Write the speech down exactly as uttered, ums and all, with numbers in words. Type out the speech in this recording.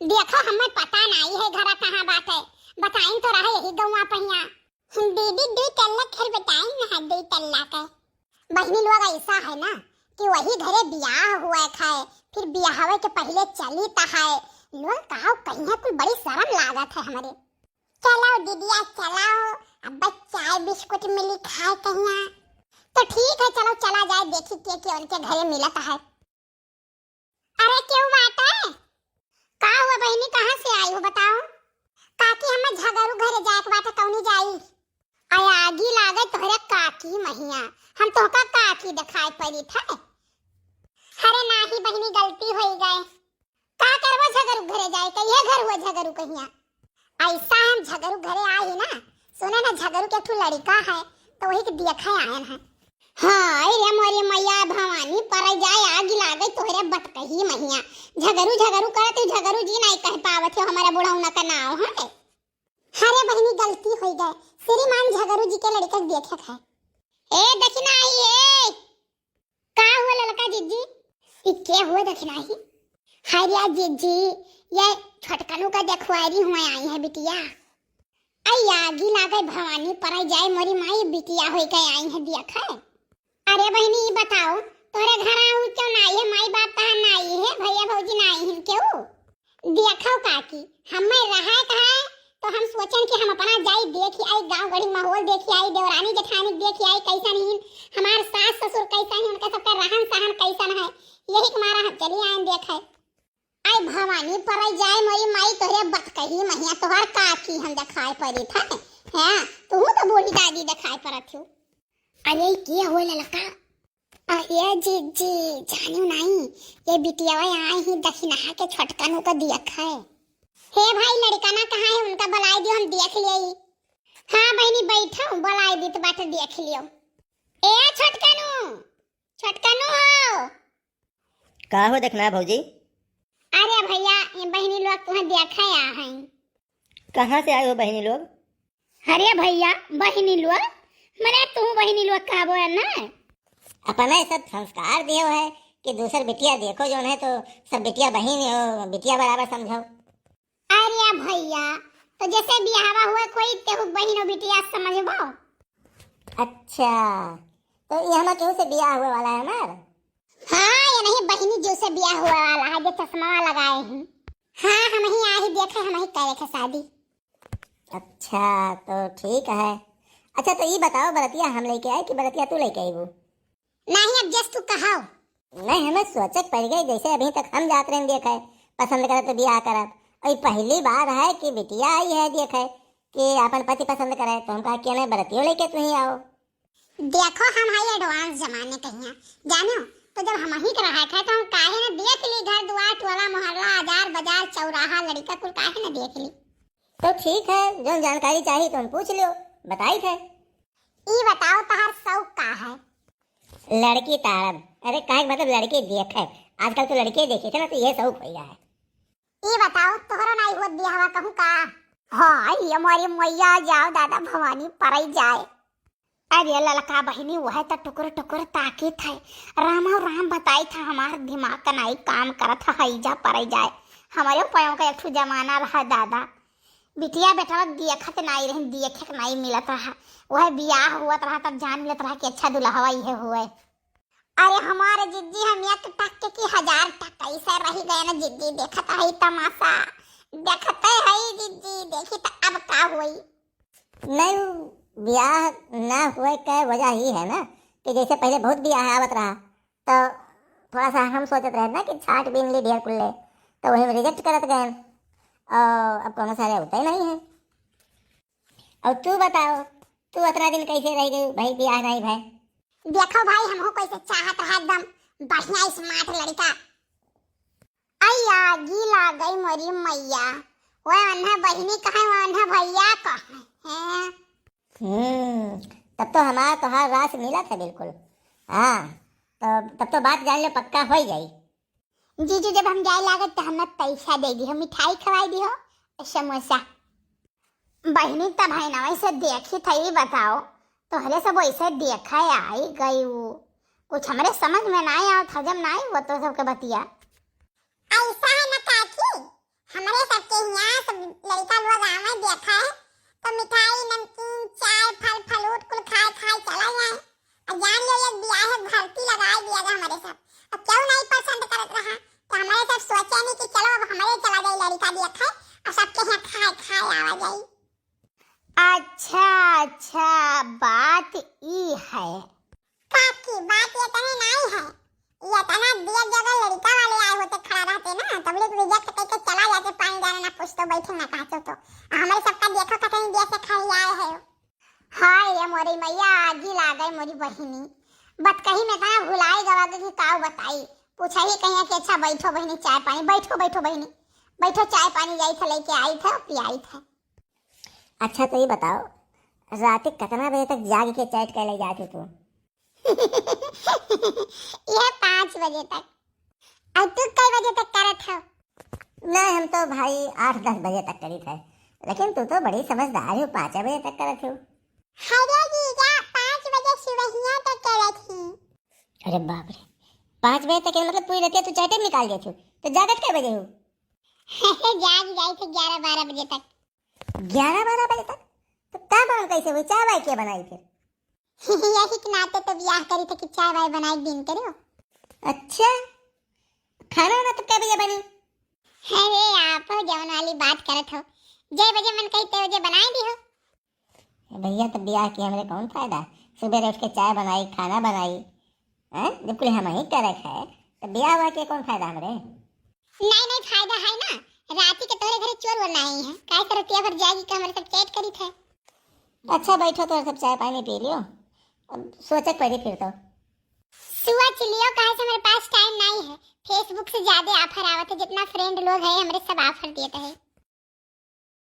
देखो, हमें पता नाई है घरा कहाँ बाटे, बताइन तो रहे यही गौवा पहिया। दीदी, दू तल्ला घर बताइन ना है, दू तल्ला के। बहिनी लोग, ऐसा है ना कि वही घरे बियाह हुआ है, फिर बियाहवे के पहले चली त है। लोग कहा कहीं है, कुल बड़ी शर्म लागत है हमरे। चलाओ दीदिया, चलाओ, अब बस चाय बिस्कुट मिली खाए कहिया। तो ठीक है, चलो चला जाए, देखी के, के उनके घरे मिलत है। अरे क्यों बाटे? का हुआ बहिनी, कहाँ से आई हो बताओ? काकी, हमें झगरू घरे जाए के बाटे, कौनी जाई? अरे आगी लागे तोहरे काकी महिया, हम तोहका काकी दिखाई पड़ी थे। अरे नाही बहिनी, गलती होई गए। का करबो झगरू घरे जाए के, ये घर हुआ झगरू कहिया। ऐसा हम झगरू घरे आई ना, सुने ना झगरू के एक ठो लड़का है, तो वही के देखे आयन है। हाँ, अरे मोरी मैया भवानी, पर जाए आग लागे तोहरे बतकही महिया। झगरू झगरू करत ही, झगरू जी नहीं कह पावत हो, हमारा बुढ़ौना का नाव है। अरे बहिनी, गलती होई गए, श्रीमान झगरू जी के लड़का के देखे है। ए दखिनाही, ए का हुआ ललका जिज्जी? ई के हुआ दखिनाही? हरिया जिज्जी, ये छोटकनू का देखवारी हुआ आई है बिटिया। आई आगी लागे भवानी, पर जाए मोरी माई, बिटिया होई के आई है देखे। अरे बहिनी, ई बताओ, तोहरे घर आऊ क्यों ना आई है? माई बाप तहार ना आई है, भैया भौजी ना आई है क्यों? देखो काकी, हमें रहे का है, तो हम सोचन कि हम अपना जाई देखी आई, गांव गढ़ी माहौल देखी आई, देवरानी जेठानी देखी आई, कैसन ही हमार सास ससुर कैसन ही, उनका सबका रहन सहन कैसन है, यही के मारा हम चली आए देखे। आई भवानी, पर जाए मोरी माई, तोहरे बतकही महिया, तोहर काकी हम देखाए पड़ी था। हैं, तू तो बूढ़ी दादी देखाए पड़त हो। अरे के हो ललका? अरे जिज्जी, जानियो नहीं, ये बिटियावा आई ही दखिनहा के छोटकनू का देखे। हे भाई, लड़कना कहाँ है, उनका बुलाई दियो, हम देख लेई। हाँ बहिनी, बैठो, बुलाई दी तो बात देख लियो। ए छोटकनू, छोटकनू हो। का हो देखना है भौजी? अरे भैया, ये बहिनी लोग तुम्हें देखे आ हैं। कहाँ से आए हो बहिनी लोग? अरे भैया, बहिनी लोग, मने तू बहिनी लोग का बोल ना? अपना ये सब संस्कार दियो है कि दूसर बिटिया देखो जौन है तो सब बिटिया बहिन हो, बिटिया बराबर समझो। अरे भैया, तो जैसे बियाहवा हुआ कोई तेहू बहिन हो बिटिया समझबो। अच्छा, तो ये हमार केहू से बियाह हुए वाला है हमार? हाँ, ये नहीं बहिनी जो से बियाह हुआ वाला है, जो चश्मा लगाए हैं। हाँ, हम ही आ ही देखे, हम ही करे के शादी। अच्छा, तो ठीक है। अच्छा, तो ये बताओ, बरतिया हम लेके आए कि बरतिया तू लेके आईबू? नहीं, अब जस तू कहाओ। नहीं, हमें सोचे के पड़ गई, जैसे अभी तक हम जात रहे देखे, पसंद करब तो बियाह करब, और ये पहली बार है कि बिटिया आई है देखे कि अपन पति पसंद करे, तो हम कहा कि नहीं, बरतियों लेके तू ही आओ। देखो, हम हई advance जमाने कहिया, जानो, तो जब हम ही के रहा है, तो हम काहे न देख ली, घर दुआर, टोला मोहल्ला, अजार बाजार, चौराहा, लड़का कुल काहे न देख ली। तो ठीक है, जो जानकारी चाहिए तो हम पूछ लियो, बताई थे। ई बताओ, तहार शौक का है? लड़की तारब। अरे, काहे के मतलब लड़की देखे, आजकल तो लड़के देखे थे ना, तो ये शौक हो गया है। ई बताओ, तोहरो नाई होत बियाहवा कहूँ का? हाँ, ये मोरी मैया, जाओ दादा भवानी, परई जाए। अरे ललका बहिनी, वह तो टुकुर टुकुर ताकित है। राम और राम बताई था, हमार दिमाग का नाई काम करत है, हई जा परई जाए। हमारे पायों का एक ठो जमाना रहा दादा, बिटिया बेटवा देखत नाई रही, देखे के नाई मिलत रहा। वह बियाह हुआ रहा, तब जान मिलत रहा कि अच्छा दुल्हवा इहे हुए। अरे हमारे जिज्जी, हम एक टक के की हजार टक कैसे रही गए ना जिज्जी, देखत रही तमाशा, देखते है जिज्जी, देखी तो अब का हुई। नहीं, ब्याह ना हुए के वजह ही है ना कि जैसे पहले बहुत ब्याह आवत रहा, तो थोड़ा सा हम सोचत रहे ना कि छाट बीन ली ढेर कुल्ले, तो वही में reject करत गए, और अब कौनो सारे होते ही नहीं है। और तू बताओ, तू अतना दिन कैसे रह गई भाई, ब्याह नहीं भाई? देखो भाई, हमहू कैसे चाहत रहा एकदम बढ़िया smart लड़का। आई आगी लाग गई मोरी मैया, वो अन्हा बहिनी कहे, वो अन्हा भैया कहे हैं। हम्म, तब तो हमारा तोहार रास मिलत है बिल्कुल। हाँ, तो तब तो बात जान लो पक्का हो ही जाई। जीजू, जब हम जाए लागत तो हमें पैसा दे दिहो, मिठाई खवाई दिहो, समोसा। बहिनी, तब है ना वैसे देखी थी, बताओ, तोहरे सब वैसे देखे आई गई वो। कुछ हमरे समझ में ना आवत, हजम ना आई वो तो सबके बतिया। ऐसा है ना काकी, हमरे आ जाई। अच्छा, अच्छा, बात ई है। काकी, बात ये तने नाई है, ये तना दिया जगह लड़का वाले आए होते, खड़ा रहते ना, तब लोग रिजेक्ट करके चला जाते, पानी डाले ना, कुछ तो बैठे ना कहते तो। आ हमारे सबका देखो कितनी देर से खड़ी आए है। हाय रे मोरी मैया, आगी लागे मोरी बहिनी। बतकही में इतना भुलाई गवा कि काऊ बताई। पूछा ही कहिया कि अच्छा बैठो बहिनी, चाय पानी, बैठो, बैठो बहिनी, बैठो, चाय पानी जाई थे लेके आई थे, पियाई थे। अच्छा तो ये बताओ, रात के कितना बजे तक जाग के चैट कर ले जाते तू? यह पाँच बजे तक। और तू कई बजे तक करत हो? नहीं, हम तो भाई आठ दस बजे तक करी थे, लेकिन तू तो बड़ी समझदार हो, पाँच बजे तक करत हो। अरे जीजा, पाँच बजे सुबहिया तक करत ही। अरे बाप रे, पाँच बजे तक के मतलब पूरी रतिया तू चैटे में निकाल देत हो, तो जागत कै बजे हो? जाग जाई थे ग्यारह बारह बजे तक। ग्यारह बारह बजे तक? तो का बात कैसे हुई, चाय वाय के बनाई फिर? यही के नाते तो बियाह करी थे कि चाय वाय बनाई दिन करो। अच्छा, खाना वाना तब कै बजे बनी? अरे आप जवन वाली बात करत हो, जे बजे मन कही ते बजे बनाई दी हो। ए भैया, तो बियाह के हमरे कौन फायदा? सुबह उठ के चाय बनाई, खाना बनाई, हैं? जब कुल हम ही करे है, तो बियाह हुआ के कौन फायदा हमरे? नहीं, नहीं, फायदा है ना। राती के तोरे घरे चोर वाला आई है, काहे से रतिया भर जागी के हमरे सब चैट करी थे। अच्छा बैठो, तोरे सब चाय पानी पी लियो, अब सोचे के पड़ी फिर तो। सोच लियो, काहे से मेरे पास टाइम नहीं है, Facebook से ज्यादा ऑफर आवत है, जितना फ्रेंड लोग है हमरे सब ऑफर देते हैं।